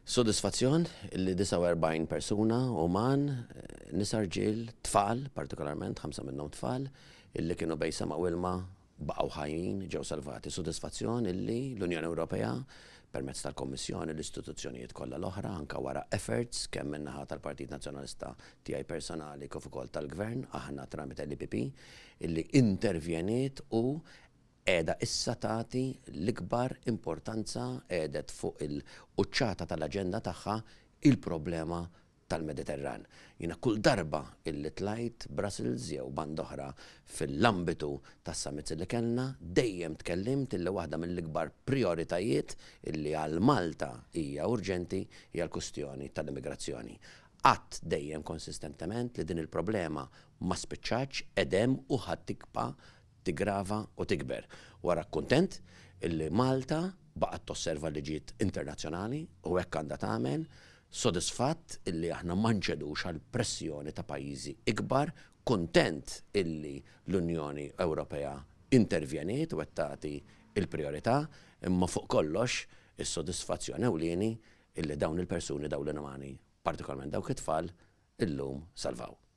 Sodisfazzjon li 49 persuna uman, nisa rġiel, tfal, partikolarment, ħamsa minnhom tfal, illi kienu bejn sema u ilma baqgħu ħajjin, ġew salvati. Sodisfazzjon illi l-Unjoni Ewropea, permezz tal-Kommissjoni, l-istituzzjonijiet kollha l-oħra, anke wara efforts kemm min-naħa tal-Partit Nazzjonalista tiegħi personali kif ukoll tal-Gvern, aħna tramite l-EPP, illi intervjeniet u qiegħda issa tagħti l-ikbar importanza qiegħdet fuq il-quċċata tal-aġenda tagħha il-problema tal-Mediterran. Jiena kull darba illi tlajt Brussels jew band'oħra fil-ambitu tas-summits illi kellna, dejjem tkellimt illi waħda mill-ikbar prijoritajiet illi għal Malta hija urġenti hija l-kustjoni tal-immigrazzjoni. Għedt dejjem konsistentement li din il-problema ma spiċċatx, qed hemm u ħa tibqa' tiggrava u tikber. Wara kuntent illi Malta baqgħet tosserva liġijiet internazzjonali u hekk għandha tagħmel, sodisfatt illi aħna ma nċedux għal pressjoni ta' pajjiżi ikbar, kuntent illi l-Unjoni Ewropea intervjeniet u qed tagħti l-prijorità, imma fuq kollox is-sodisfazzjon ewlieni illi dawn il-persuni, dawn l-inumani, partikolarment dawk it-tfal, illum salvaw.